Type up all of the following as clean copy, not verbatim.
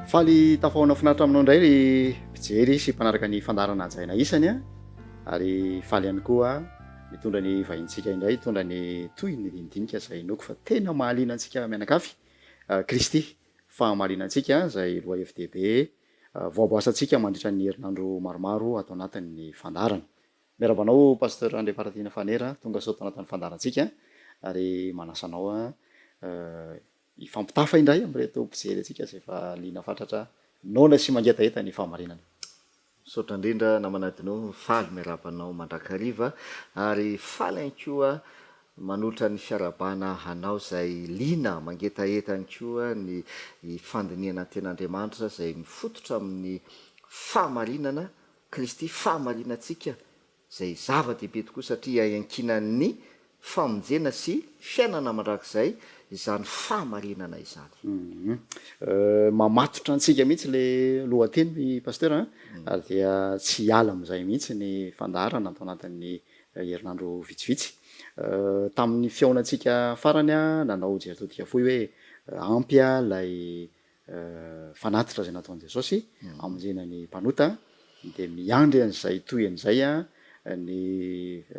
Faly tafahaona finaritra aminao indray ry mpijery sy mpanaraka ny fandaharana hajaina isany a! Ary faly ihany koa mitondra ny vahintsika indray hitondra ny tohiny dinidinika izay inoako fa tena mahaliana antsika mianakavy. Kristy fahamariana antsika izay lohahevi-dehibe voaboasantsika mandritra ny herinandro maromaro ato anatin'ny fandaharana. Miarahaba anao Pasteur Andriamparatiana Fanera, tonga soa ato anatin'ny fandaharantsika ary manasa anao hifampitafa indray amin'ireto mpijery antsika izay efa liana fatratra noana sy mangetaheta ny fahamarinana. Misaotra indrindra namana Dino, faly miarahaba anao mandrakariva ary faly ihany koa manolotra ny fiarahabana anao izay liana mangetaheta ihany koa ny fandinihana ny ten'Andriamanitra izay mifototra amin'ny fahamarinana, Kristy fahamarinantsika izay zava-dehibe tokoa satria iankinan'ny famonjena sy fiainana mandrakizay izany fahamarinana izany. Mamatotra antsika mihitsy le lohateny ry Pasteur a, ary dia tsy hiala amin'izay mihitsy ny fandaharana ato anatin'ny herinandro vitsivitsy. Tamin'ny fihaonantsika farany aho nanao jery todika fohy hoe ampy ilay fanatitra izay nataon'i Jesosy hamonjena ny mpanota, dia miandry an'izay tohin'izay ny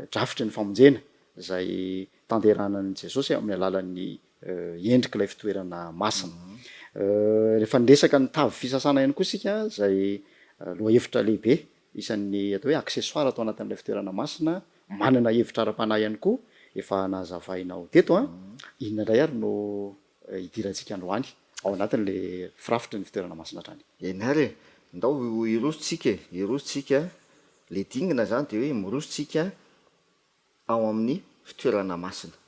drafitry ny famonjena izay tanteranan'i Jesosy amin'ny alalan'ny endrik'ilay fitoerana masina. Rehefa niresaka ny tavy fisasana ihany koa isika, izay lohahevitra lehibe, isan'ny atao hoe accessoire ato anatin'ilay fitoerana masina, manana hevitra ara-panahy ihany koa, efa nazavainao teto an, inona indray ary no hidirantsika androany ao anatin'ilay firafitry ny fitoerana masina hatrany. Eny ary e! Ndao hiroso tsika e! Hiroso tsika, le dingana zany de hoe miroso tsika ao amin'ny fitoerana masina.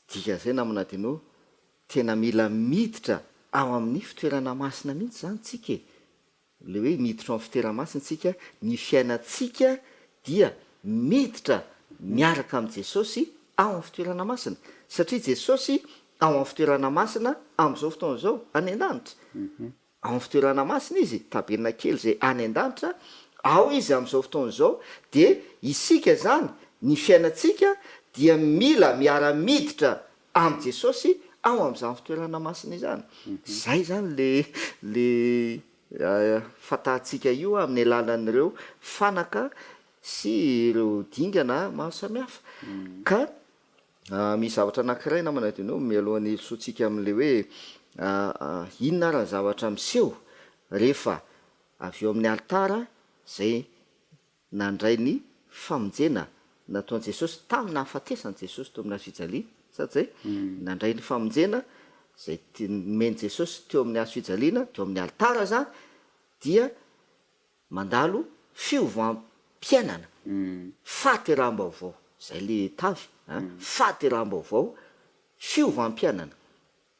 Dikan'izay namana Dino, tena mila miditra ao amin'ny fitoerana masina mihitsy zany tsika e! Ilay hoe miditra ao amin'ny fitoera-masina isika, ny fiainantsika dia miditra miaraka amin'i Jesosy ao amin'ny fitoerana masina. Satria Jesosy ao amin'ny fitoerana masina amin'izao fotoana izao, any an-danitra. Ao amin'ny fitoerana masina Izy, tabernakely izay any an-danitra, ao Izy amin'izao fotoana izao, dia isika izany, ny fiainantsika dia mila miara-miditra amin'i Jesosy ao amin'izany fitoerana masina izany. Izay izany le le fantatsika io amin'ny alalan'ireo fanaka sy ireo dingana maro samihafa. Ka misy zavatra anankiray namana Dino mialohan'ny hirosoantsika amin'ilay hoe inona ary ny zavatra miseho rehefa avy eo amin'ny alitara izay nandray ny famonjena nataon'i Jesosy tamin'ny nahafatesan'i Jesosy teo amin'ny hazo fijaliana, sa tsy zay? Nandray ny famonjena izay nomen'i Jesosy teo amin'ny hazo fijaliana, teo amin'ny alitara izany, dia mandalo fiovam-piainana, fahateraham-baovao, izay le tavy an, fahateraham-baovao, fiovam-piainana.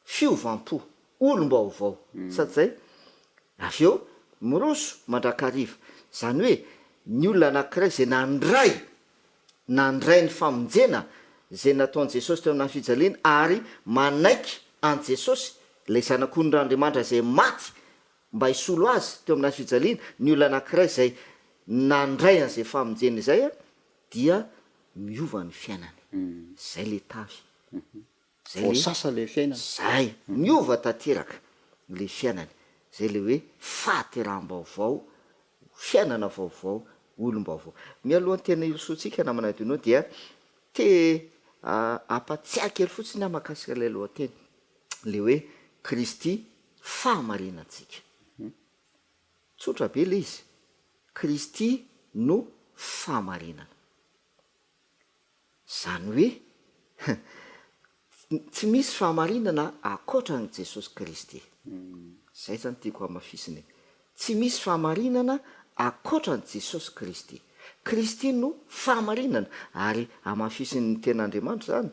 Fiovam-po, olom-baovao, sa tsy zay? Avy eo, miroso mandrakariva. Izany hoe, ny olona anankiray izay nandray, nandray ny famonjena izay nataon'i Jesosy teo amin'ny fijaliana ary manaiky an'i Jesosy, ilay Zanak'ondrin'Andriamanitra izay maty mba hisolo azy teo amin'ny fijaliana, ny olona anankiray izay nandray an'izay famonjena izay dia miova ny fiainany. Izay ilay tavy. Zay le. Voasasa le fiainana. Zay. Miova tanteraka le fiainana. Zay le hoe fahateraham-baovao, fiainana vaovao, olom-baovao. Mialohan'ny tena hirosoantsika namana Dino dia te hampatsiahy kely fotsiny aho mahakasika ilay lohateny. Le hoe Kristy fahamarinantsika. Tsotra be le izy. Kristy no fahamarinana. Izany hoe, tsy misy fahamarinana ankoatra an'i Jesosy Kristy. Izay izany tiako hamafisina e. Tsy misy fahamarinana ankoatra an'i Jesosy Kristy. Kristy no fahamarinana, ary hamafisin'ny Tenin'Andriamanitra izany.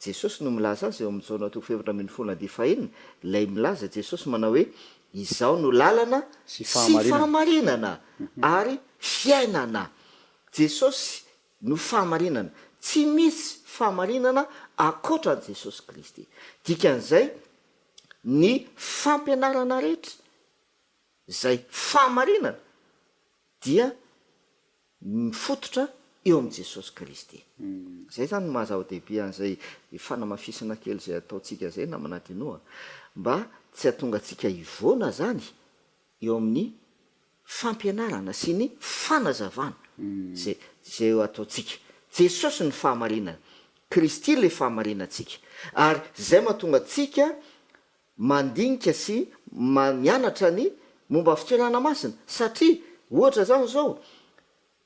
Jesosy no milaza azy eo amin'ny Jaona toko faha-14 andiany fahenina, ilay milaza Jesosy manao hoe, Izaho no lalana sy fahamarinana ary fiainana. Jesosy no fahamarinana. Tsy misy fahamarinana ankoatra an'i Jesosy Kristy. Dikan'izay, ny fampianarana rehetra izay fahamarinana dia mifototra eo amin'i Jesosy Kristy. Izay izany no maha zava-dehibe an'izay fanamafisana kely izay ataontsika izay namana Dino a. Mba tsy hahatonga antsika hivoana izany eo amin'ny fampianarana sy ny fanazavana izay izay ataontsika. Jesosy no fahamarinana. Kristy ilay fahamarinantsika. Ary izay mahatonga antsika mandinika sy mianatra ny momba ny fitoerana masina. Satria ohatra izany izao,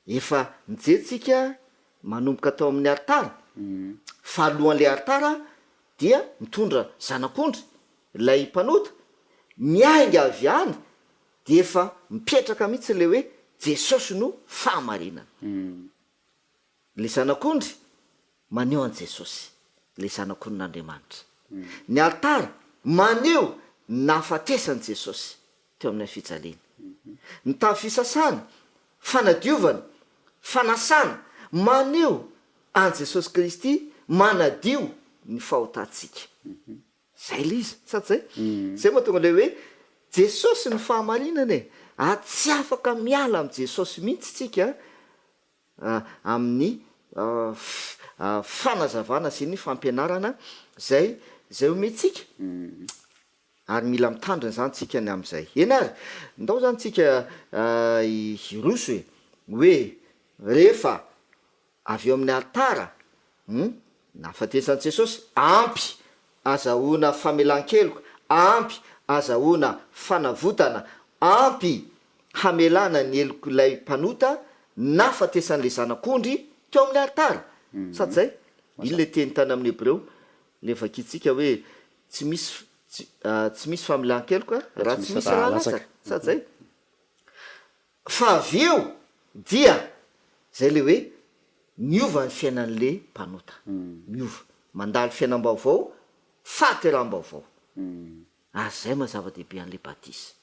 efa nijery tsika manomboka tao amin'ny alitara, fa alohan'ilay alitara dia mitondra zanak'ondry ilay mpanota, miainga avy any dia efa mipetraka mihitsy ilay hoe Jesosy no fahamarinana. Ilay Zanak'ondry maneho an'i Jesosy, ilay Zanak'ondrin'Andriamanitra. Ny alitara maneho ny nahafatesan'i Jesosy teo amin'ny hafijaliana. Ny tavy fisasana, fanadiovana, fanasana, maneho an'i Jesosy Kristy manadio ny fahotantsika. Zay ilay izy, sa tsy zay? Zay mahatonga ilay hoe Jesosy ny fahamarinana e! Ary tsy afaka miala amin'i Jesosy mihitsy tsika amin'ny fanazavana sy ny fampianarana izay izay omentsika. Ary mila mitandrina izany tsika ny amin'izay. Eny ary, ndao izany tsika hiroso e, hoe rehefa avy eo amin'ny alitara, hum, nahafatesan'i Jesosy, ampy azahoana famelan-keloka, ampy azahoana fanavotana, ampy hamelana ny helok'ilay mpanota nahafatesan'ilay zanak'ondry teo amin'ny alitara. Sa tsy zay? Iny ilay teny tany amin'ny Hebreo, ilay vakintsika hoe tsy misy tsy misy famelan-keloka raha tsy misy rà latsaka. Sa tsy zay? Fa avy eo dia zay le hoe miova ny fiainan'le mpanota, miova, mandalo fiainam-baovao, fahateraham-baovao. Ary zay maha zava-dehibe an'le batisa.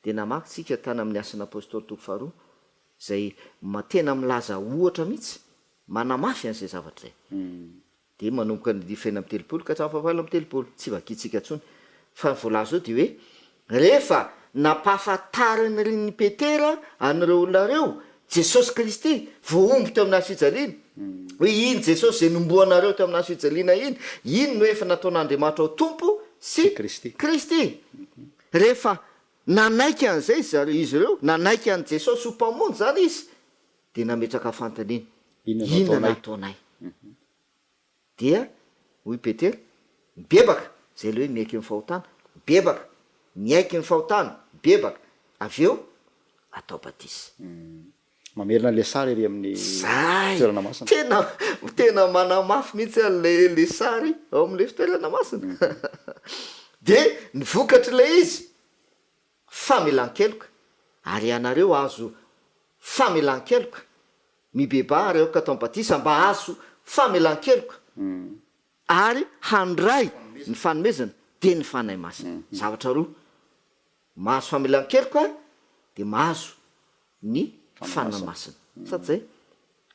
Dia namaky tsika tany amin'ny Asan'ny Apostoly toko faharoa, zay tena milaza ohatra mihitsy, manamafy an'izay zavatra izay. Dia manomboka ny andininy fahenina amby 30 ka hatramin'ny fahavalo amby 30. Tsy vakintsika intsony. Fa ny voalaza eo dia hoe, rehefa nampahafantarin'i Petera an'ireo olona ireo Jesosy Kristy voahombo teo amin'ny hazo fijaliana, hoe iny Jesosy izay nomboanareo teo amin'ny hazo fijaliana iny, iny no efa nataon'Andriamanitra ho Tompo sy Kristy. Rehefa nanaiky an'izay izy ireo, nanaiky an'i Jesosy ho Mpamonjy izany izy, Dia nametraka fanontaniana, Inona no ataonay? Dia hoy Petera, Mibebaka, izay ilay hoe miaiky ny fahotana, mibebaka, miaiky ny fahotana, mibebaka, avy eo atao batisa. Mamerina an'ilay sary ery amin'ny Zay! fitoerana masina. Tena, tena manamafy mihitsy an'ilay ilay sary ao amin'ilay fitoerana masina. Dia ny vokatr'ilay izy, famelan-keloka, ary ianareo hahazo famelan-keloka, mibebaha ary aoka atao batisa mba hahazo famelan-keloka, ary handray ny fanomezana, dia ny Fanahy Masina. Zavatra roa, mahazo famelan-keloka dia mahazo ny Fanahy Masina. Sa tsy zay?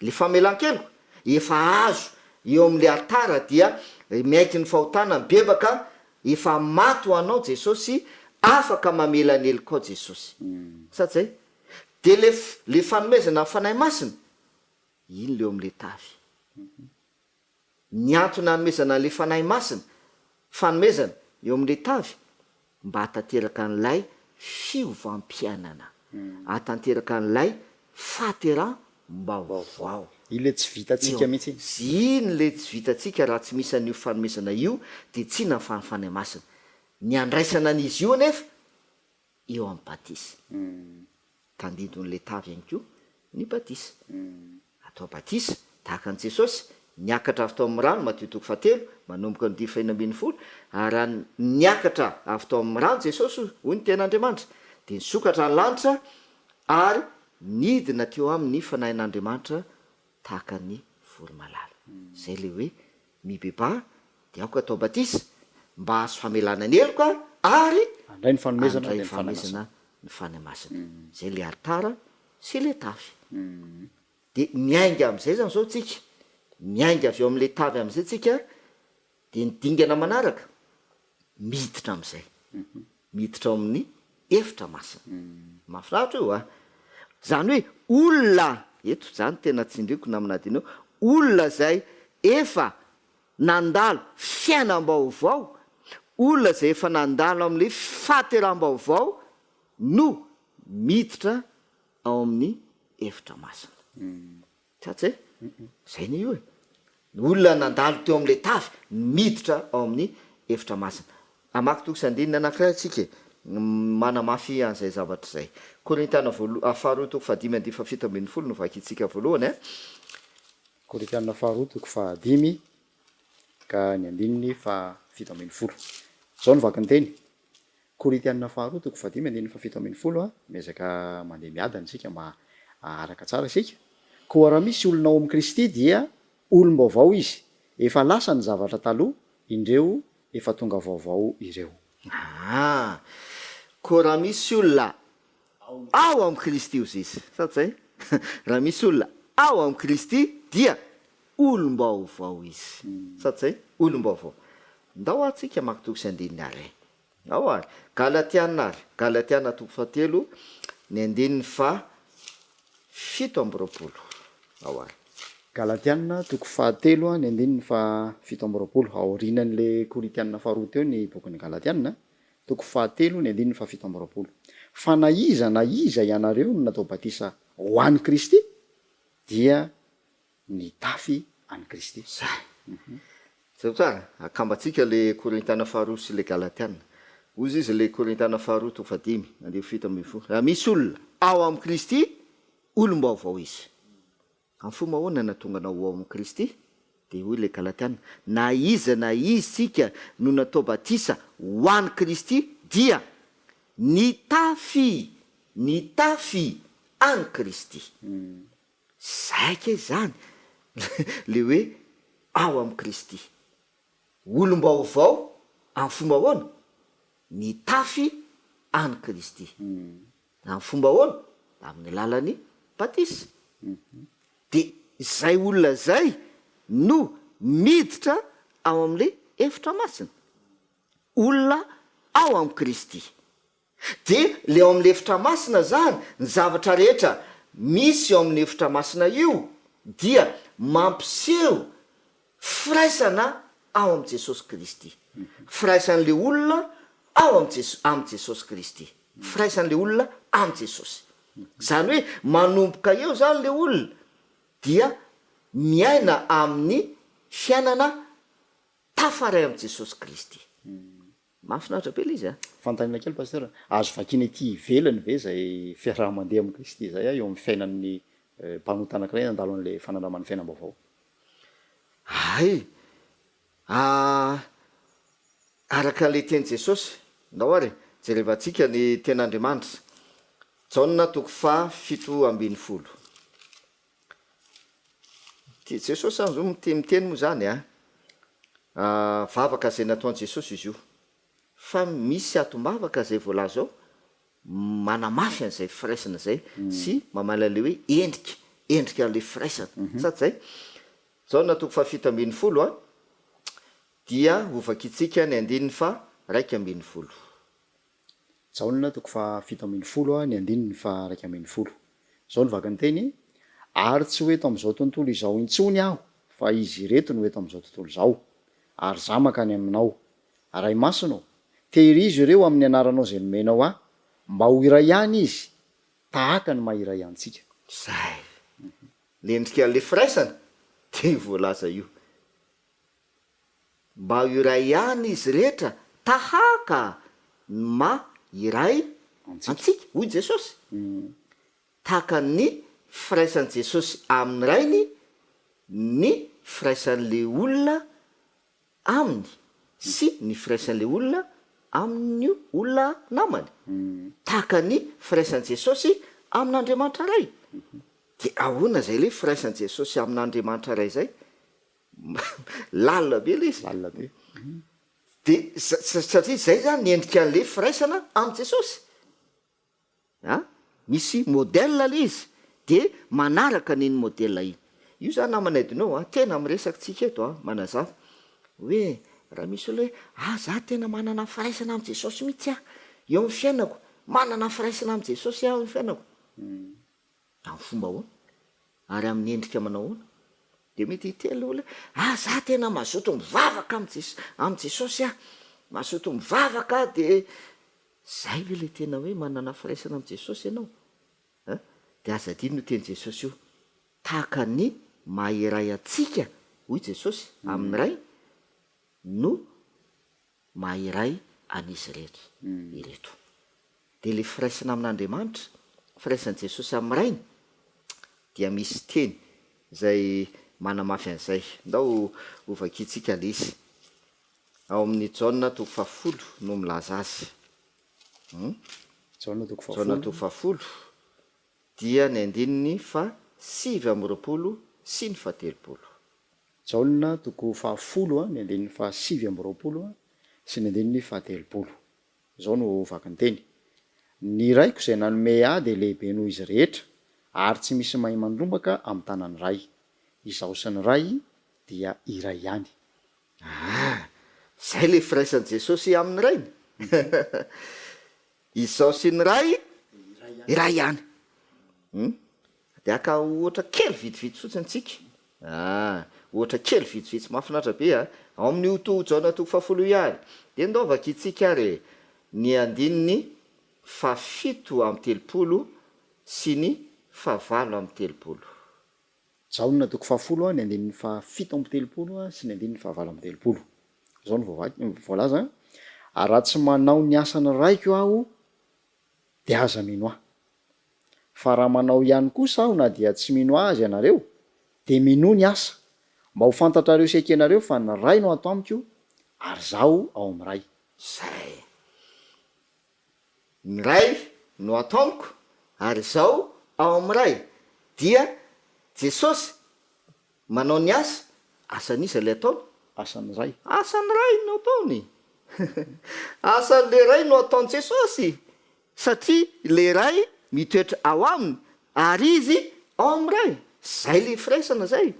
Le famelan-keloka efa azo eo amin'le alitara dia miaiky ny fahotana, mibebaka, efa maty ho anao Jesosy, afaka mamela ny helokao Jesosy. Sa tsy zay? De le le fanomezana ny Fanahy Masina, iny le eo amin'le tavy. Ny antony hanomezana an'ilay Fanahy Masina, fanomezana, eo amin'ilay tavy, mba hahatanteraka an'ilay fiovam-piainana, hahatanteraka an'ilay fahateraham-baovao. Iny ilay tsy vitantsika mihitsy iny. Iny ilay tsy vitantsika raha tsy misy an'io fanomezana io dia tsy inona fa ny Fanahy Masina. Ny handraisana an'izy io anefa eo amin'ny batisa. Tandindon'ilay tavy ihany koa ny batisa. Atao batisa, tahaka an'i Jesosy, niakatra avy tao amin'ny rano, Matio toko fahatelo, manomboka ny andininy fahenina 16, ary raha niakatra avy tao amin'ny rano Jesosy, hoy ny Tenin'Andriamanitra, dia nisokatra ny lanitra ary nidina teo aminy ny Fanahin'Andriamanitra tahaka ny voromailala. Izay ilay hoe Mibebaha dia aoka atao batisa mba hahazo famelana ny heloka ary Handray ny fanomezana handray dia ny Fanahy Masina. fanomezana ny Fanahy Masina. Izay ilay alitara sy ilay tavy. Dia miainga amin'izay izany izao tsika, miainga avy eo amin'ilay tavy amin'izay tsika, dia ny dingana manaraka, miditra amin'izay. Miditra ao amin'ny efitra masina. Mahafinaritra io a! Izany hoe olona, eto izany tena tsindriako namana Adino, olona izay efa nandalo fiainam-baovao, Olona izay efa nandalo amin'ilay fahateraham-baovao no miditra ao amin'ny efitra masina. Tsatsy e? Izay anie io e. Ny olona nandalo teo amin'ilay tavy no miditra ao amin'ny efitra masina. Hamaky toko sy andininy anankiray isika e, manamafy an'izay zavatra izay. Korintiana voalo-, faharoa toko fahadimy andininy fahafito ambin'ny folo no vakintsika voalohany e. Korintiana faharoa toko fahadimy ka ny andininy faha-17. Izao no vakin-teny, Korintiana faharoa toko fahadimy andininy faha-17 a, miezaka mandeha miadana isika mba haharaka tsara isika, Koa raha misy olona ao amin'i Kristy dia olom-baovao izy, efa lasa ny zavatra taloha, indreo efa tonga vaovao ireo. Aa! Koa raha misy olona ao amin'i Kristy hozy izy, sa tsy izay? Raha misy olona ao amin'i Kristy dia Olom-baovao izy. Sa tsy zay? Olom-baovao. Ndao ary tsika maka toko sy andininy ary e. Ao ary. Galatiana ary. Galatiana toko fahatelo, ny andininy faha 27. Ao ary. Galatiana toko fahatelo, ny andininy faha 27. Aorianan'ilay Korintiana faharoa teo ny bokin'ny Galatiana. Toko fahatelo, ny andininy faha 27. Fa na iza na iza ianareo no natao batisa ho an'i Kristy, dia nitafy an'i Kristy. Zay. Jereo tsara, akambantsika le Korintiana faharoa sy le Galatiana. Hozy izy le Korintiana faharoa toko fahadimy, andivo 17, Raha misy olona ao amin'i Kristy, olom-baovao izy. Amin'ny fomba ahoana nahatonga anao ho ao amin'i Kristy? Dia hoy le Galatiana, Na iza na iza isika no natao batisa ho an'i Kristy dia nitafy, nitafy an'i Kristy. Zay kay zany le hoe ao amin'i Kristy. Olom-baovao amin'ny fomba ahoana? Nitafy an'i Kristy. Amin'ny fomba ahoana? Amin'ny alalan'ny batisa. Dia izay olona izay no miditra ao amin'ilay efitra masina. Olona ao amin'i Kristy. Dia le ao amin'ny efitra masina zany, ny zavatra rehetra misy eo amin'ny efitra masina io dia mampiseho firaisana ao amin'i Jesosy Kristy. Firaisan'le olona ao amin'i Jes- amin'i Jesosy Kristy. Firaisan'le olona amin'i Jesosy. Zany hoe manomboka eo zany le olona dia miaina amin'ny fiainana tafaray amin'i Jesosy Kristy. Mahafinaritra be ilay izy a! Fanontaniana kely Pasteur, azo vakiana ety ivelany ve izay fiaraha-mandeha amin'i Kristy izay eo amin'ny fiainan'ny mpanota anankiray nandalo an'ilay fanandraman'ny fiainam-baovao? Hay! Araka ilay tenin'i Jesosy, ndao ary jerevantsika ny tenin'Andriamanitra, Jaona toko faha 17. Ty Jesosy zany zao miteny miteny moa zany a, vavaka zay nataon'i Jesosy izy io, fa misy atom-bavaka zay voalaza ao manamafy an'izay firaisana zay sy mamaly an'le hoe endrika, endrika an'le firaisana, sa tsy zay? Jaona toko faha 17 a, dia hovakintsika ny andininy faha 11. Jaona toko faha 17 ny andininy faha 11. Izao no vakin'ny teny, Ary tsy ho eto amin'izao tontolo izao intsony Aho, fa izy ireto no eto amin'izao tontolo izao, ary Izaho mankany aminao. Ray Masina ô, tehirizo ireo amin'ny anaranao izay nomenao Ahy, mba ho iray ihany izy, tahaka ny maha iray antsika. Izay. Le endrika le firaisana dia io voalaza io. Mba ho iray ihany izy rehetra tahaka ny maha iray antsika, hoy Jesosy. Tahaka ny firaisan'i Jesosy amin'ny Rainy ny firaisan'ilay olona Aminy sy ny firaisan'ilay olona amin'ny olona namany. Tahaka ny firaisan'i Jesosy amin'Andriamanitra Ray. Dia ahoana izay ilay firaisan'i Jesosy amin'Andriamanitra Ray izay? Lalina be ilay izy. Lalina be. Dia satria izay izany ny endrika an'ilay firaisana amin'i Jesosy. A, misy modèle ilay izy, dia manaraka an'iny modèle iny. Io izany namana Edno a, tena miresaka tsika eto a, manazava hoe raha misy olona hoe ah za tena manana firaisana amin'i Jesosy mihitsy aho eo amin'ny fiainako, manana firaisana amin'i Jesosy aho eo amin'ny fiainako. Amin'ny fomba ahoana? Ary amin'ny endrika manao ahoana? Dia mety hiteny ilay olona hoe, ah, za tena mazoto mivavaka amin'i Jes- amin'i Jesosy aho. Mazoto mivavaka de zay ve le tena hoe manana firaisana amin'i Jesosy ianao? An? De aza adino io tenin'i Jesosy io, tahaka ny maha iray antsika hoy Jesosy amin'ny Ray no maha iray an'izy ireto ireto. Dia ilay firaisana amin'Andriamanitra, firaisan'i Jesosy amin'ny Rainy, dia misy teny izay manamafy an'izay. Ndao hovakintsika ilay izy. Ao amin'ny Jaona toko fahafolo no milaza azy. Jaona toko Jaona fahafolo. toko fahafolo dia ny andininy faha-29 sy ny fahatelopolo. Jaona toko fahafolo ny andininy faha-29 sy ny andininy fahatelopolo. Izao no vakin-teny, Ny Raiko izay nanome Ahy dia lehibe noho izy rehetra, ary tsy misy mahay mandrombaka amin'ny tanan'ny Ray. Izaho sy ny Ray dia iray ihany. Ah! Izay ilay firaisan'i Jesosy amin'ny Rainy. Izaho sy ny Ray iray ihany. Hum. Dia haka ohatra kely vitsivitsy fotsiny tsika. Ah, ohatra kely vitsivitsy mahafinaritra be a. Ao amin'io to Jaona toko fahafolo io ihany. Dia ndao vakintsika ary e, ny andininy fahafito amby 30 sy ny fahavalo amby 30. Jaona toko fahafolo ny andininy faha-37 sy ny andininy faha-38. Izao no voavaky, voalaza, Ary raha tsy manao ny asan'ny Raiko Aho, dia aza mino Ahy. Fa raha manao ihany kosa Aho na dia tsy mino Ahy aza ianareo, dia minoa ny asa, mba ho fantatrareo sy ekenareo fa ny Ray no ato Amiko, ary Izaho ao amin'ny Ray. Izay. Ny Ray no ato amiko ary Izaho ao amin'ny Ray, dia Jesosy manao ny asa, asan'iza ilay ataony? Asan'ny Ray. Asan'ny Ray no ataony. Asan'ilay Ray no ataon'i Jesosy, satria ilay Ray mitoetra ao aminy ary Izy ao amin'ny Ray. Izay ilay firaisana izay.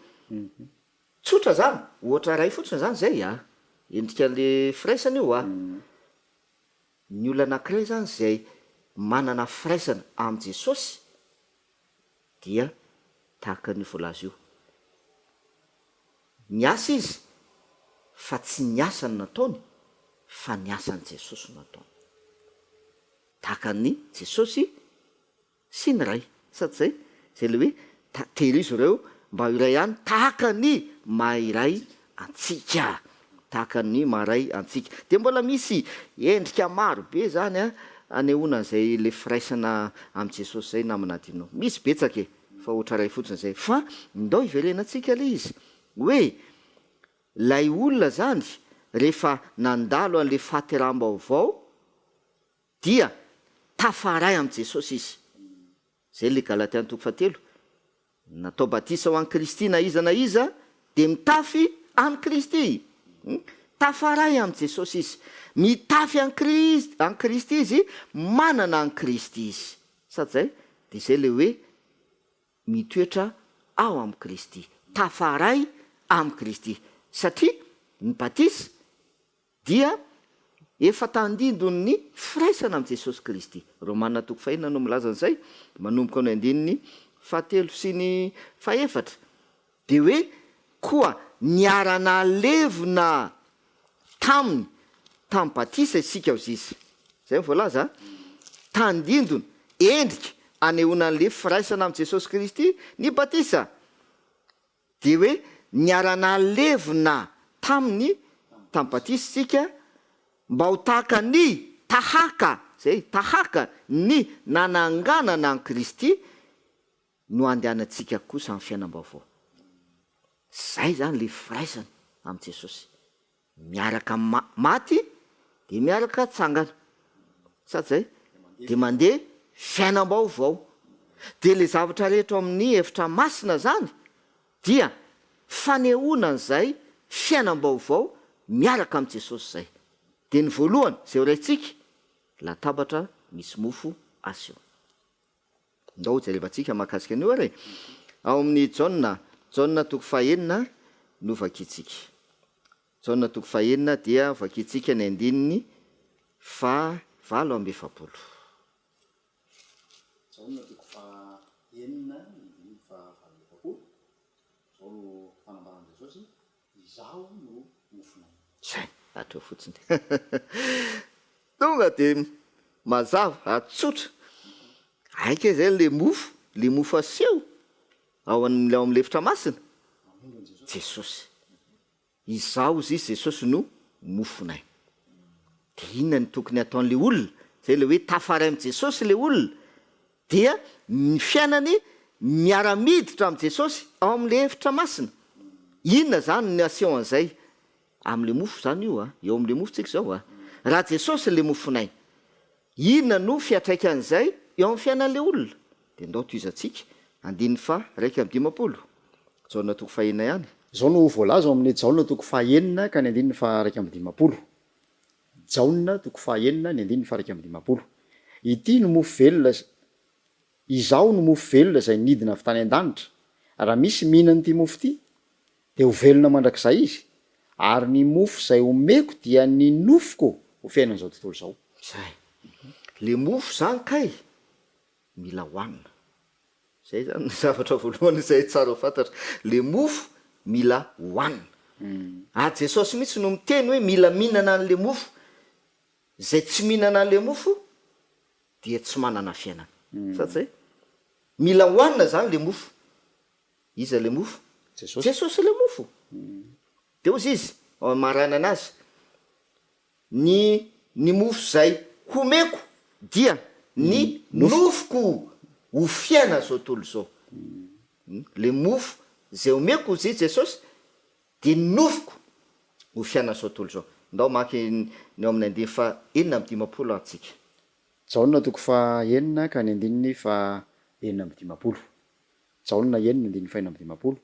Tsotra izany, ohatra iray fotsiny izany izay a! Endrika an'ilay firaisana io a! Ny olona anankiray izany izay manana firaisana amin'i Jesosy dia tahaka an'io voalaza io. Niasa izy fa tsy ny asany nataony fa ny asan'i Jesosy no nataony. Tahaka an'i Jesosy Sy ny Ray. Sady izay, izay ilay hoe ta, tehirizo ireo mba ho iray ihany tahaka ny maha iray antsika. Tahaka ny maha iray antsika. Dia mbola misy endrika maro be izany an, anehoana an'izay ilay firaisana amin'i Jesosy izay namana adinonao. Misy betsaka e, fa ohatra iray fotsiny izay. Fa ndao hiverenantsika ilay izy. Hoe ilay olona izany rehefa nandalo an'ilay fahateraham-baovao, Dia tafaray amin'i Jesosy izy. Izay ilay Galatiana toko fahatelo. Natao batisa ho an'i Kristy na iza na iza dia mitafy an'i Kristy. Tafaray amin'i Jesosy izy. Mitafy an'i Kristy, an'i Kristy izy, manana an'i Kristy izy. Sady izay, dia izay ilay hoe mitoetra ao amin'i Kristy. Tafaray amin'i Kristy. Satria ny batisa Dia efa tandindon'ny firaisana amin'i Jesosy Kristy. Romana toko fahenina no milaza an'izay, manomboka ny andininy fahatelo sy ny fahefatra. Dia hoe, Koa niara-nalevina taminy tamin'ny batisa isika hozy izy. Izay no voalaza a. Tandindona, endrika anehoana an'ilay firaisana amin'i Jesosy Kristy ny batisa. Dia hoe niara-nalevina taminy tamin'ny batisa isika mba ho tahaka ny, tahaka, izay, tahaka ny nananganana an'i Kristy no handehanantsika kosa amin'ny fiainam-baovao. Izay izany ilay firaisana amin'i Jesosy. Miaraka maty dia miaraka tsangana. Sa tsy zay? Dia mandeha fiainam-baovao. Dia ilay zavatra rehetra ao amin'ny efitra masina zany dia fanehoana an'izay fiainam-baovao miaraka amin'i Jesosy izay. Dia ny voalohany izay ho raintsika, latabatra misy mofo aseho. Ndao hojerevantsika mahakasika an'io ary e. Ao amin'ny Jaona, Jaona toko fahenina no vakintsika. Jaona toko fahenina dia vakintsika ny andininy faha 48. Jaona toko fahenina ny andininy faha 48, izao no fanambaran'i Jesosy, Izaho no mofon'aina. Izay. Hatreo fotsiny. Tonga dia mazava ary tsotra. Aika izay ilay mofo, ilay mofo aseho ao ao amin'ny lefitra masina. Jesosy. Izaho hozy izy Jesosy no mofonay. Dia inona no tokony hataon'ilay olona? Izay ilay hoe tafaray amin'i Jesosy ilay olona dia ny fiainany miara-miditra amin'i Jesosy ao amin'ilay efitra masina. Inona izany no aseho an'izay? Amin'ilay mofo izany io a! Eo amin'ilay mofo tsika izao a! Raha Jesosy ilay mofonay, inona no fiantraikan'izay eo amin'ny fiainan'ilay olona? Dia ndao tohizantsika, andininy faha 51, Jaona toko fahenina ihany. Izao no voalaza ao amin'ny Jaona toko fahenina ka ny andininy faha 51. Jaona toko fahenina ny andininy faha 51. Ity no mofo velona Izaho no mofo velona izay nidina avy tany an-danitra. Raha misy mihinana ity mofo ity, dia ho velona mandrakizay izy, ary ny mofo izay omeko dia ny nofoko ho fiainan'izao tontolo izao. Zay. Le mofo zany kay mila hohanina. Zay zany ny zavatra voalohany izay tsara ho fantatra. Le mofo mila hohanina. Ary Jesosy mihitsy no miteny hoe mila mihinana an'le mofo. Izay tsy mihinana an'le mofo dia tsy manana fiainana. Sa tsy zay? Mila hohanina zany le mofo. Iza le mofo? Jesosy. Jesosy le mofo. De hozy izy, ao amaranana azy, Ny ny mofo zay homeko dia ny nofoko ho fiainan'izao tontolo izao. Le mofo zay omeko hozy Jesosy Dia ny nofoko ho fiainan'izao tontolo izao. Ndao hamaky ny ao amin'ny andininy faha 56 ary tsika. Jaona toko faha enina ka ny andininy faha 56. Jaona enina andininy faha 56,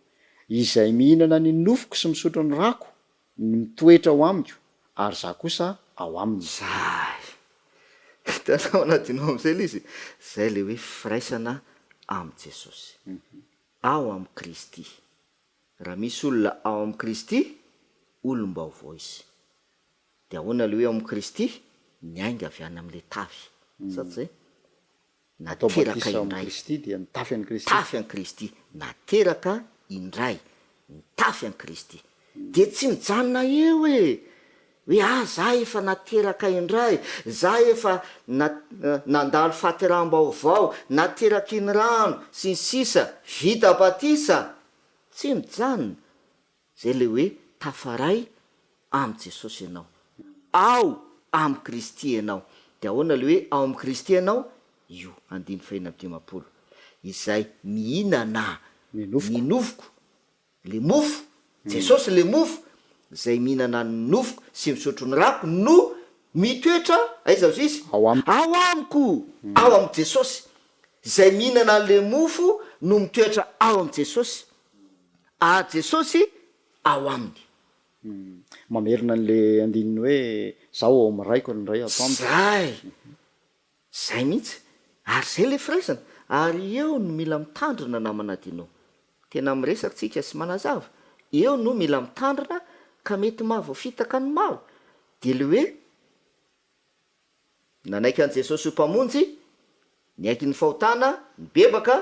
Izay mihinana ny nofoko sy misotro ny rako no mitoetra ao amiko, ary izaho kosa ao aminy. Zay! Hitanao anadinao amin'izay ilay izy? Zay ilay hoe firaisana amin'i Jesosy. Ao amin'i Kristy. Raha misy olona ao amin'i Kristy, olom-baovao izy. Dia ahoana ilay hoe ao amin'i Kristy? Niainga avy any amin'ilay tavy. Sa tsy izay? Natao Nateraka batisa ao amin'i indray. Kristy dia nitafy an'i Kristy. Nitafy an'i Kristy. Nateraka indray. Nitafy an'i Kristy. Dia tsy mijanona eo e! Hoe ah za efa nateraka indray, za efa na nandalo fahateraham-baovao, nateraky ny rano, sy ny sisa, vita batisa! Tsy mijanona! Zay le hoe tafaray amin'i Jesosy ianao. Ao amin'i Kristy ianao. De ahoana le hoe ao amin'i Kristy ianao? Io andininy fahenina amby 50. Izay mihinana Ny nofoko. ny nofoko Le mofo, Jesosy le mofo, izay mihinana ny nofoko sy misotro ny rako no mitoetra, aiza hozy izy? Ao amiko. Ao amiko, ao amin'i Jesosy. Izay mihinana an'le mofo no mitoetra ao amin'i Jesosy, ary Jesosy ao aminy. Mamerina an'le andininy hoe, Izaho ao amin'ny Raiko ary ny Ray ato amiko. Zay! Zay mihitsy! Ary zay le firaisana! Ary eo no mila mitandrina namana Dino. Tena miresaka tsika sy manazava. Eo no mila mitandrina ka mety mahavoafitaka ny maro. Dia le hoe nanaiky an'i Jesosy ho Mpamonjy, niaiky ny fahotana, nibebaka,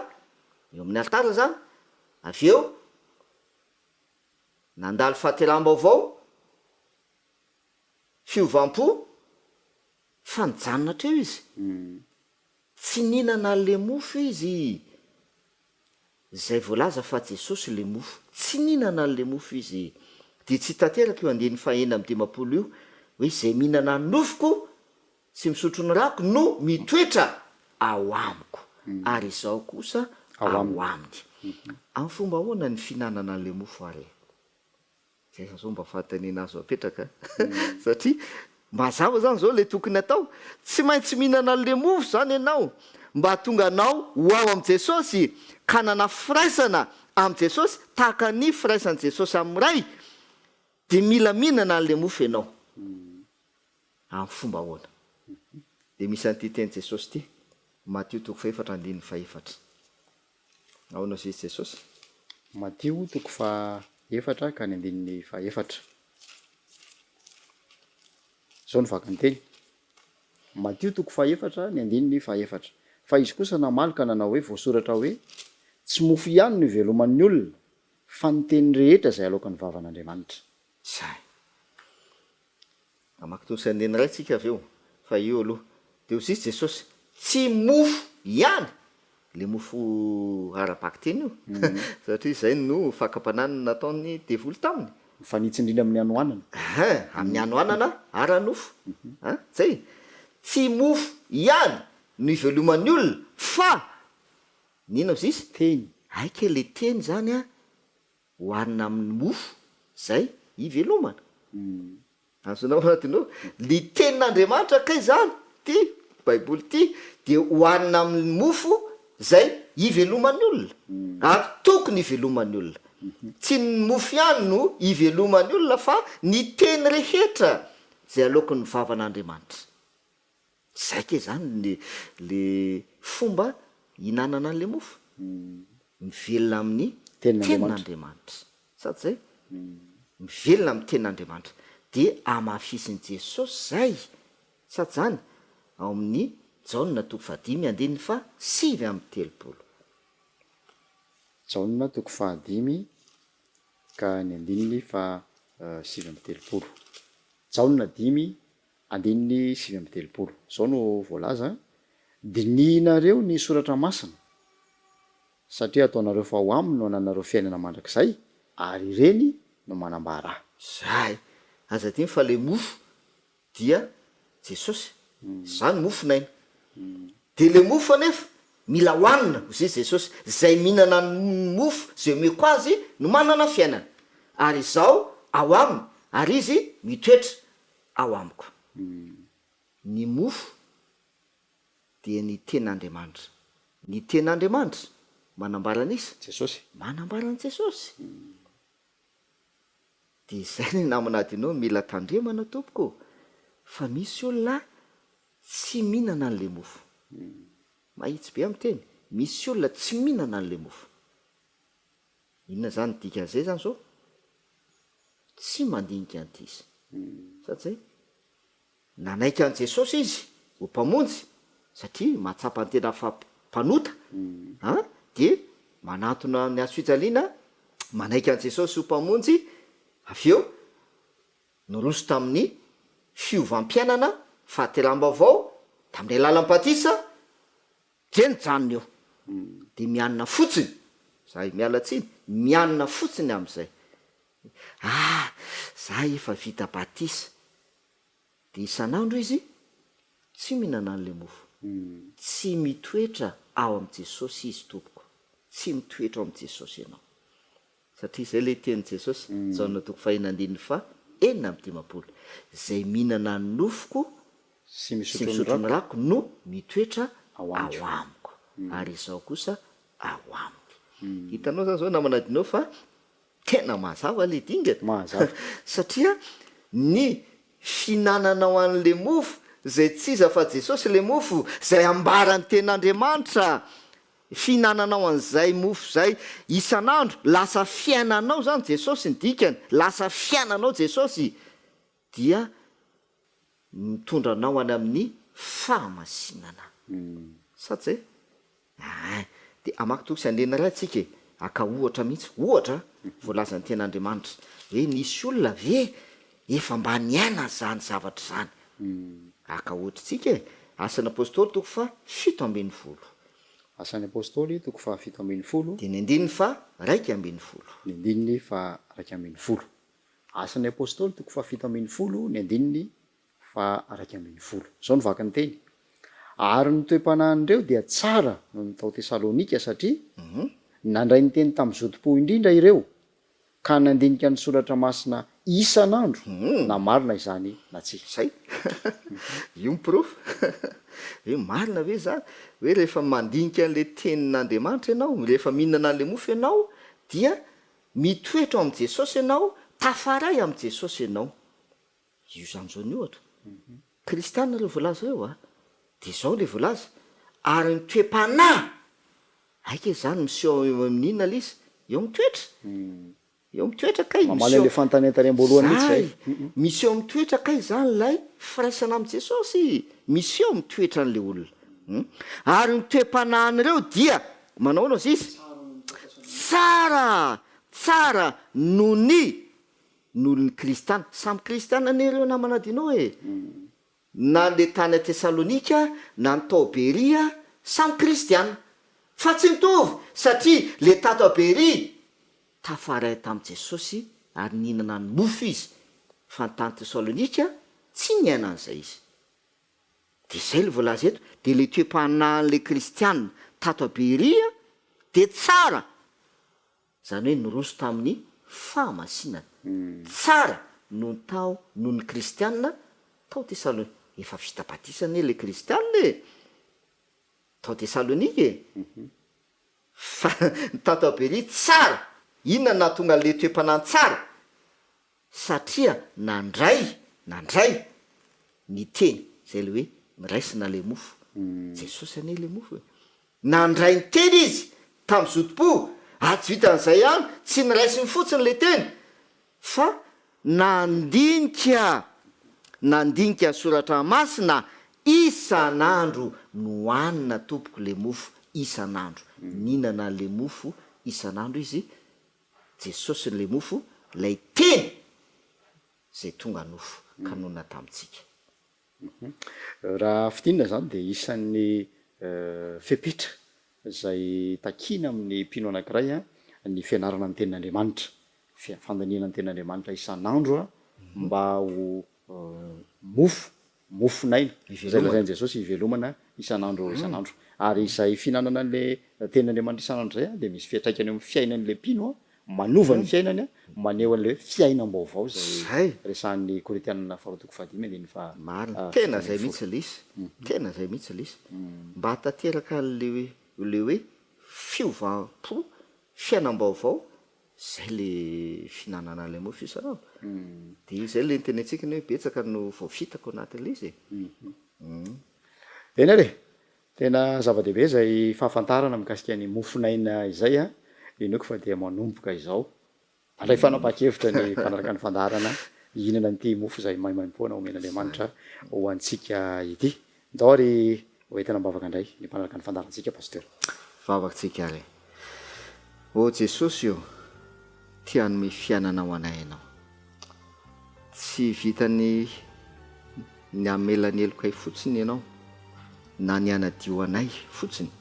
eo amin'ny alitara zany, avy eo nandalo fahateraham-baovao, fiovam-po, Fa nijanona hatreo izy. Tsy nihinana an'ilay mofo izy, izay voalaza fa Jesosy ilay mofo. Tsy nihinana an'ilay mofo izy. Dia tsy tanteraka io andininy faha 56 io, hoe izay mihinana ny nofoko sy misotro ny rako no mitoetra ao amiko, ary izaho kosa ao aminy. Amin'ny fomba ahoana ny fihinanana an'ilay mofo ary e? Zay zany zao mba fanontaniana azo apetraka satria mazava zany zao le tokony atao, tsy maintsy mihinana an'le mofo zany ianao mba hahatonga anao ho ao amin'i Jesosy ka hanana firaisana amin'i Jesosy tahaka ny firaisan'i Jesosy amin'ny Ray dia mila mihinana an'le mofo ianao. Amin'ny fomba ahoana? Dia misy an'ity tenin'i Jesosy ity, Matio toko fahefatra andininy fahefatra. Ahoana hoy izy Jesosy? Matio toko faha efatra ka ny andininy faha efatra. Izao no vaky ny teny. Matio toko faha efatra ny andininy faha efatra. Fa izy kosa namaly ka nanao hoe, Voasoratra hoe, Tsy mofo ihany no iveloman'ny olona, fa ny teny rehetra izay aloakan'ny vavan'Andriamanitra. Izay. Hamaky toko sy andininy iray tsika avy eo, fa io aloha. Dia hoy Jesosy, Tsy mofo ihany, le mofo ara-bakiteny io, satria izay no fakam-panahy nataon'ny devoly taminy. Mifanitsy indrindra amin'ny hanoanana. Ehe, amin'ny hanoanana ara-nofo. An, zay. Tsy mofo ihany no iveloman'ny olona, fa, ny inona hoy izy? Teny. Hay kay le teny zany an, Oharina amin'ny mofo izay ivelomana. Azonao adino? Ny Tenin'Andriamanitra kay izany, ity Baiboly ity, dia oharina amin'ny mofo izay iveloman'ny olona, ary tokony hiveloman'ny olona. Tsy ny mofo ihany no iveloman'ny olona fa ny teny rehetra izay aloaky ny vavan'Andriamanitra. Zay kay zany le le fomba ihinanana an'le mofo, mivelona amin'ny tenin'Andriamanitra, sa tsy zay? Mivelona amin'ny tenin'Andriamanitra, de hamafisin'i Jesosy zay, sa tsy zany? Ao amin'ny Jaona toko fahadimy andininy faha 39. Jaona toko fahadimy ka ny andininy faha 39. Jaona dimy Andininy 39. Izao no voalaza, Dinihinareo ny Soratra Masina, satria ataonareo fa ao aminy no ananareo fiainana mandrakizay, ary ireny no manambara Ahy. Zay! Aza adino fa le mofo dia Jesosy. Zany mofon'aina. De le mofo anefa mila hoanina, hoy Jesosy, zay mihinana ny mofo zay omeko azy no manana fiainana. Ary izaho ao aminy, ary izy mitoetra ao amiko. Ny mofo dia ny Tenin'Andriamanitra. Ny Tenin'Andriamanitra manambara an'iza? Jesosy. Manambara an'i Jesosy. Dia izay ny namana adinao mila tandremana tompoko ô, fa misy olona tsy mihinana an'ilay mofo. Mahitsy be amin'ny teny, misy olona tsy mihinana an'ilay mofo. Inona izany dikan'izay izany izao? Tsy mandinika an'ity izy. Sa tsy zay? Nanaiky an'i Jesosy izy ho Mpamonjy satria mahatsapa ny tena fa mpanota an, dia manantona ny hazo fijaliana, manaiky an'i Jesosy ho Mpamonjy, avy eo niroso tamin'ny fiovam-piainana, fahateraham-baovao, tamin'ny alalan'ny batisa, Dia nijanona eo. Dia mianina fotsiny. Za miala tsiny, mianina fotsiny amin'izay. Ah, za efa vita batisa. Dia isan'andro izy tsy mihinana an'ilay mofo. Tsy mitoetra ao amin'i Jesosy izy tompoko. Tsy mitoetra ao amin'i Jesosy ianao. Satria izay ilay tenin'i Jesosy, Jaona toko fahenina andininy faha 56, Izay mihinana ny nofoko Sy misotro ny rako no mitoetra ao amiko, ary Izaho kosa ao aminy. Hitanao izany izao namana Dino fa tena mazava ilay dingana. Mazava. Satria ny fihinananao an'ilay mofo, izay tsy iza fa Jesosy ilay mofo, izay ambaran'ny Tenin'Andriamanitra, Fihinananao an'izay mofo izay isan'andro, lasa fiainanao izany Jesosy ny dikany, lasa fiainanao Jesosy dia mitondra anao any amin'ny fahamasinana. Sa tsy zay? Ein! Dia hamaky toko sy andininy iray tsika e, haka ohatra mihitsy, ohatra voalazan'ny Tenin'Andriamanitra hoe nisy olona ve efa mba niaina izany zavatra izany? Haka ohatra tsika e, Asan'ny Apostoly toko faha 17. Asan'ny Apostoly toko faha 17. Dia ny andininy faha 11. Ny andininy faha 11. Asan'ny Apostoly toko faha 17 ny andininy faha 11. Izao no vaky ny teny, Ary ny toe-panahin'ireo dia tsara noho ny tao Tesalonika, satria nandray ny teny tamin'ny zotom-po indrindra ireo, ka nandinika ny Soratra Masina isan'andro na marina izany na tsia. Zay. Io ny porofo. Hoe marina ve izany? Hoe rehefa mandinika an'ilay tenin'Andriamanitra ianao, rehefa mihinana an'ilay mofo ianao, dia mitoetra ao amin'i Jesosy ianao, tafaray amin'i Jesosy ianao. Io izany izao ny ohatra. Kristiana ireo voalaza ireo a! Dia izao ilay voalaza, ary ny toe-panahy, aika izany miseho eo amin'ny inona ilay izy? Eo amin'ny toetra. Eo amin'ny toetra kay Mamaly miseho. an'ilay fanontaniana tany am-boalohany mihitsy izay. Zay! Miseho amin'ny toetra kay izany ilay firaisana amin'i Jesosy. Miseho amin'ny toetran'ilay olona. Ary ny toe-panahin'ireo dia manao ahoana hozy izy? Tsara! Tsara noho ny. noho ny kristiana. Samy kristiana anie ireo namana Dino e! Na le tany Tesalonika na ny tao Beria samy kristiana. Fa tsy nitovy satria le tato a Beria tafaray tamin'i Jesosy ary nihinana ny mofo izy fa ny tany Tesalonika tsy niaina an'izay izy. Dia izay le voalaza eto, dia le toe-panahin'le kristiana tato a Beria dia tsara Izany hoe niroso tamin'ny fahamasinana. Tsara noho ny tao noho ny kristiana tao Tesalonika. Efa vita batisa anie ilay kristiana e! Tao Tesalonika e! Fa ny tato a Beria tsara! Inona no nahatonga an'ilay toe-panahy tsara? Satria nandray, nandray, ny teny, izay ilay hoe noraisina ilay mofo. Jesosy anie ilay mofo e. Nandray ny teny izy tamin'ny zotom-po, ary tsy vitan'izay ihany, tsy noraisiny fotsiny ilay teny, fa nandinika, nandinika ny soratra masina isan'andro, nohanina tompoko ilay mofo isan'andro, nihinana an'ilay mofo isan'andro izy, Jesosy ilay mofo, ilay Teny izay tonga nofo ka nonina tamintsika. Raha fintinina izany dia isan'ny fepetra izay takiana amin'ny mpino anankiray ny fianarana ny Tenin'Andriamanitra, fandinihana ny Tenin'Andriamanitra isan'andro mba ho mofo mofon'aina, izay lazain'i Jesosy hivelomana isan'andro isan'andro. Ary izay fihinanana an'ilay Tenin'Andriamanitra isan'andro izay dia misy fiantraikany eo amin'ny fiainan'ilay mpino, manova ny fiainany, maneho an'ilay hoe fiainam-baovao izay resahin'ny Korintianina faharoa toko fahadimy andininy faha Marina, tena izay mihitsy ilay izy, tena izay mihitsy ilay izy. Mba hahatanteraka an'ilay ilay hoe fiovam-po, fiainam-baovao, Zay le fihinanana an'ilay mofo isan'andro. De zay le nitenentsika iny hoe betsaka no voafitaka ao anatin'ilay izy e. Eny ary e! Tena zava-dehibe izay fahafantarana mikasika ny mofon'aina izay an! Inoako fa dia manomboka izao handray fanapahan-kevitra ny mpanaraka ny fandaharana hihinana an'ity mofo izay maimaimpoana omen'Andriamanitra ho antsika ity. Ndao ary ho entina am-bavaka indray ny mpanaraka ny fandaharantsika Pasteur. Vavakintsika ary. Ô Jesosy ô, te hanome fiainana ho anay Ianao. Tsy vitan'ny ny hamela ny helokay fotsiny Ianao, na ny hanadio anay fotsiny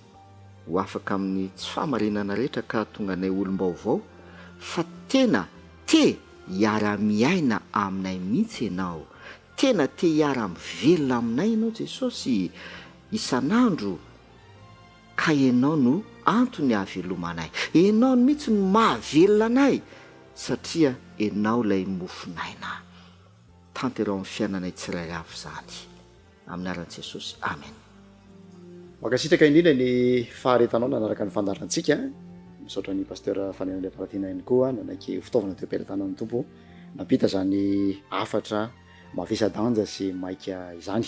ho afaka amin'ny tsy fahamarinana rehetra ka hahatonga anay ho olom-baovao, fa tena te hiara-miaina aminay mihitsy Ianao. Tena te hiara-mivelona aminay Ianao Jesosy isan'andro ka Ianao no antony ahavelomanay. Ianao mihitsy no mahavelona anay satria Ianao ilay mofon'aina. Tanterao amin'ny fiainanay tsirairay avy izany. Amin'ny anaran'i Jesosy. Amen. Mankasitraka indrindra ny faharetanao nanaraka ny fandaharantsika. Misaotra an'i Pasteur Faneno Andriamparatiana ihany koa nanaiky ho fitaovana teo am-pelatanan'ny Tompo nampita izany hafatra mavesa-danja sy maika izany.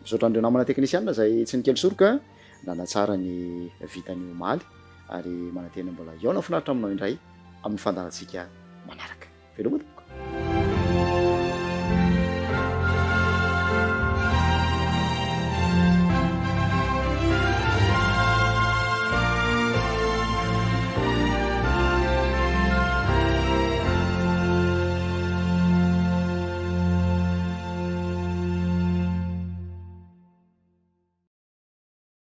Misaotra an'ireo namana teknisianina izay tsy nikely soroka nanatsara ny vitany omaly ary manantena mbola hihaona finaritra aminao indray amin'ny fandaharantsika manaraka. Veloma tompoko.